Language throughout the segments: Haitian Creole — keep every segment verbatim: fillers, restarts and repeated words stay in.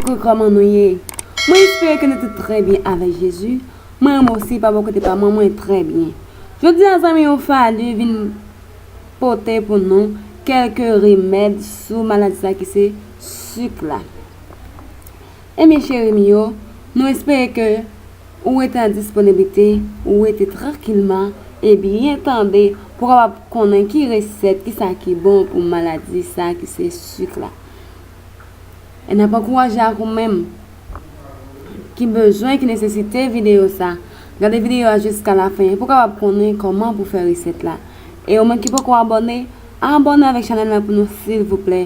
Koukou, kòman nou ye? Mwen espere ke nou tout trè byen avèk Jezi. Mwen menm osi, pa bò kote pa mwen, mwen trè byen. Jodi a, zanmi, yo Fally vin pote pou nou kèlke remèd sou maladi sa ki se sik la. Ebyen, cheri m yo, nou espere ke ou rete an disponiblite, ou rete trankilman e byen tande pou w kapab konnen ki resèt, ki sa ki bon pou maladi sa ki se sik la. E n ap ankouraje ak ou menm ki bezwen, ki nesesite videyo sa. Gade videyo a jiska lafen pou w kapab konnen kòman pou fè resèt la. E ou menm ki poko abòne, abòne avèk chanèl la pou nou, silvouplè.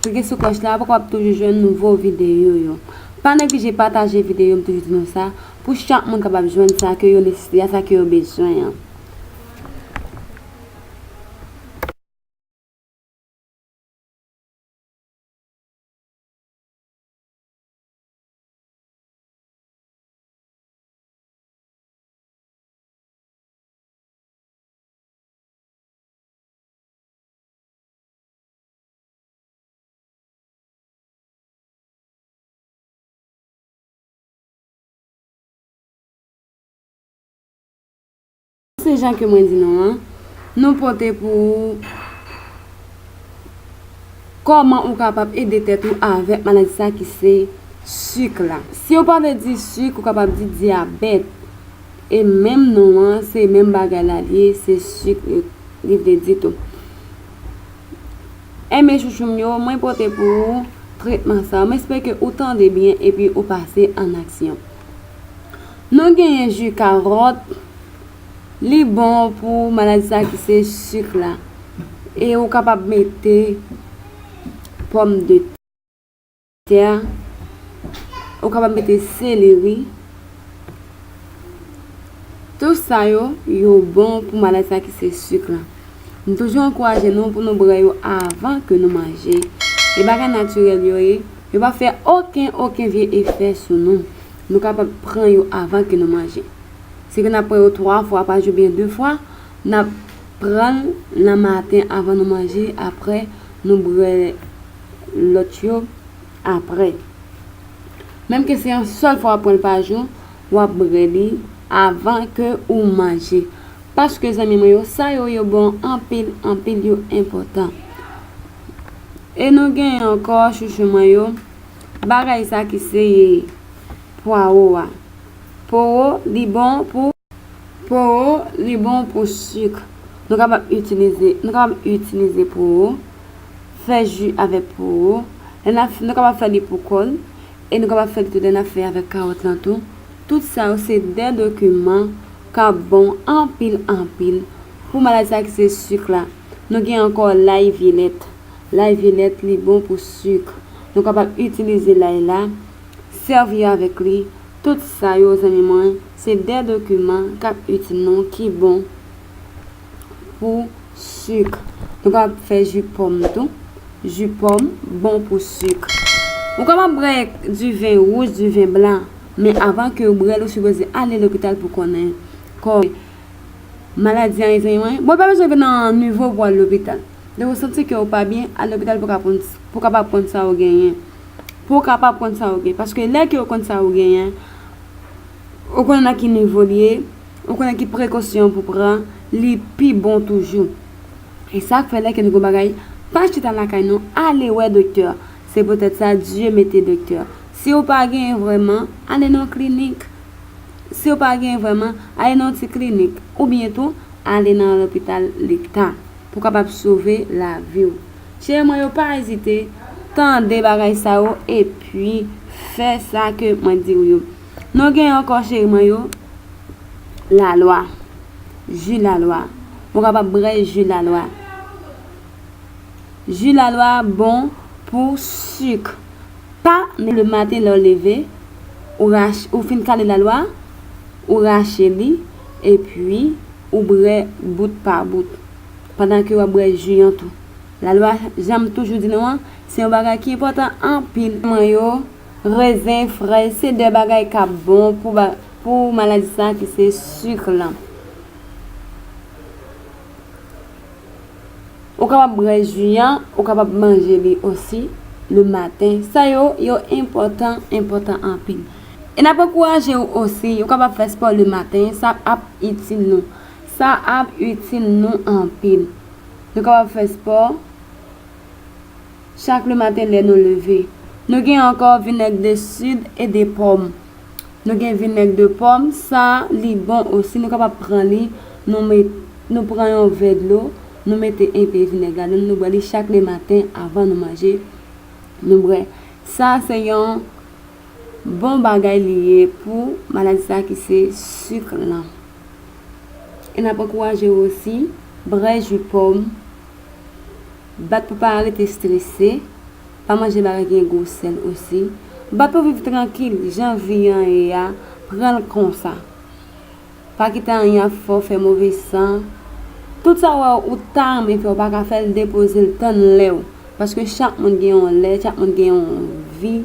Klike sou klòch la pou w kapab toujou jwenn nouvo videyo yo. Pa neglije pataje videyo, m toujou di nou sa, pou chak moun kapab jwenn sa ke yo nesesite a, sa ke yo bezwen an. Se jan ke mwen di nou an, nou pote pou ou kòman ou kapab ede tèt ou avèk maladi sa ki se sik la. Si ou pa vle di sik, ou kapab di dyabèt. E menm non an, se menm bagay la l ye, se sik li, li vle di tou. Enben, chouchou m yo, mwen pote pou ou tretman sa. Mwen espere ke ou tande byen epi ou pase an aksyon. Nou genyen ji kawòt, li bon pou maladi sa ki se sik la. E ou kapab mete pòmdetè, ou kapab mete seleri. Tout sa yo, yo bon pou maladi sa ki se sik la. M toujou ankouraje nou pou nou bwè yo avan ke nou manje. E bagay natirèl yo ye, yo pa fè okenn, okenn vye efè sou nou. Nou kapab pran yo avan ke nou manje. Si ke n ap pran yo twa fwa pa jou oubyen de fwa, n ap pran l nan maten avan nou manje, apre nou bwè lòt yo apre. Menm ke se yon sèl fwa w ap pran l pa jou, w ap bwè li avan ke ou manje. Paske, zanmi mwen yo, sa yo, yo bon anpil, anpil, yo enpòtan. E nou genyen ankò, chouchou mwen yo, bagay sa ki se pwawo a. Pwawo, li bon pou Pwawo, li bon pou sik. Nou kapab itilize, nou kapab itilize pwawo, fè ji avèk pwawo. Lè n ap, nou kapab fè li pou kò l, e nou kapab fè li tou lè n ap fè avèk kawòt lan tou. Tout sa yo se de dokiman k ap bon anpil, anpil pou maladi sa ki se sik la. Nou gen ankò lay vyolèt. Lay vyolèt, li bon pou sik. Nou kapab itilize lay la, sèvi avèk li. Tout sa yo, zanmi mwen, se de dokiman k ap itil nou ki bon pou sik. Nou kapab fè ji pòm tou. Ji pòm bon pou sik. Ou kapab bwè diven wouj, diven blan, men avan ke ou bwè l, ou sipoze ale lopital pou konnen kò maladi an ye, zanmi mwen. Bon, ou pa bezwen vin nan nivo pou al lopital. Lè ou santi ke ou pa byen, al lopital pou ka pran, pou kapab konn sa ou genyen. Pou w kapab konn sa ou gen. Paske lè ke ou konn sa ou genyen, ou konnen nan ki nivo l ye, ou konnen ki prekosyon pou pran, li pi bon toujou. E sa k fè lè ke nou gen bagay, pa chita lakay nou, ale wè doktè. Se poutèt sa Dye mete doktè. Si ou pa genyen vrèman, ale nan klinik. Si ou pa genyen vrèman, ale nan yon ti klinik. Oubyen tou, ale nan lopital leta pou kapab sove lavi w. Cheri mwen yo, pa ezite, tande bagay sa yo, epi fè sa ke mwen di w yo. Nou gen ankò, cheri mwen yo, lalwa. Ji lalwa. Ou kapab bwè ji lalwa. Ji lalwa bon pou sik. Pa le maten lè w leve, ou rache, ou fin kale lalwa, ou rache li, epi ou bwè bout pa bout, pandan ke w ap bwè ji an tou. Lalwa, jan m toujou di nou an, se yon bagay ki enpòtan anpil. Mwen yo, rezen, frèz, se de bagay k ap bon pou, pou maladi sa ki se sik lan. Ou kapab bwè ji an, ou kapab manje li osi le maten. Sa yo, yo enpòtan, enpòtan anpil. E n ap ankouraje w osi, ou kapab fè spò le maten, sa ap itil nou. Sa ap itil nou anpil. Nou kapab fè spò chak le maten lè nou leve. Nou gen ankò vinèg de sid e de pòm. Nou gen vinèg de pòm, sa li bon osi, nou kapab pran li, nou met, nou pran yon vè dlo, nou mete enpe vinèg ladan, nou bwè li chak le maten avan nou manje, nou bwè. Sa se yon bon bagay li ye pou maladi sa ki se sik lan. E n ap ankouraje w osi, bwè ji pòm, bat pou pa rete strese, pa manje bagay ki gen gwo sèl osi, bat pou viv trankil, jan vi an ye a, pran l konsa. Pa kite anyen ap fè w fè move san. Tout sa w wè ou ta renmen fè, ou pa ka fè l, depoze l, tann lè w. Paske chak moun gen yon lè, chak moun gen yon vi,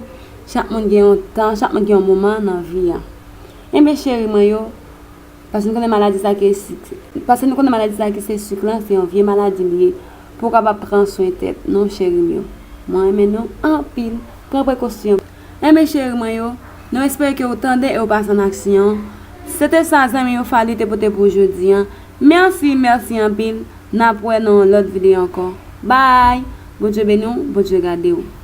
chak moun gen yon tan, chak moun gen yon moman nan vi a. Enben cheri mwen yo, paske nou konnen maladi sa ki se, paske nou konnen maladi sa ki se sik lan, se yon vye maladi li ye. Pou w kapab pran swen tèt nou, cheri m yo. Mwen renmen nou anpil. Pran prekosyon. Enben cheri mwen yo, nou espere ke w tande e w pase an aksyon. Se te sa zanmi yo Fally te pote pou jodi an. Mèsi, mèsi anpil. N ap wè nan yon lòt videyo ankò. Bye! Bondye beni w, Bondye gade w.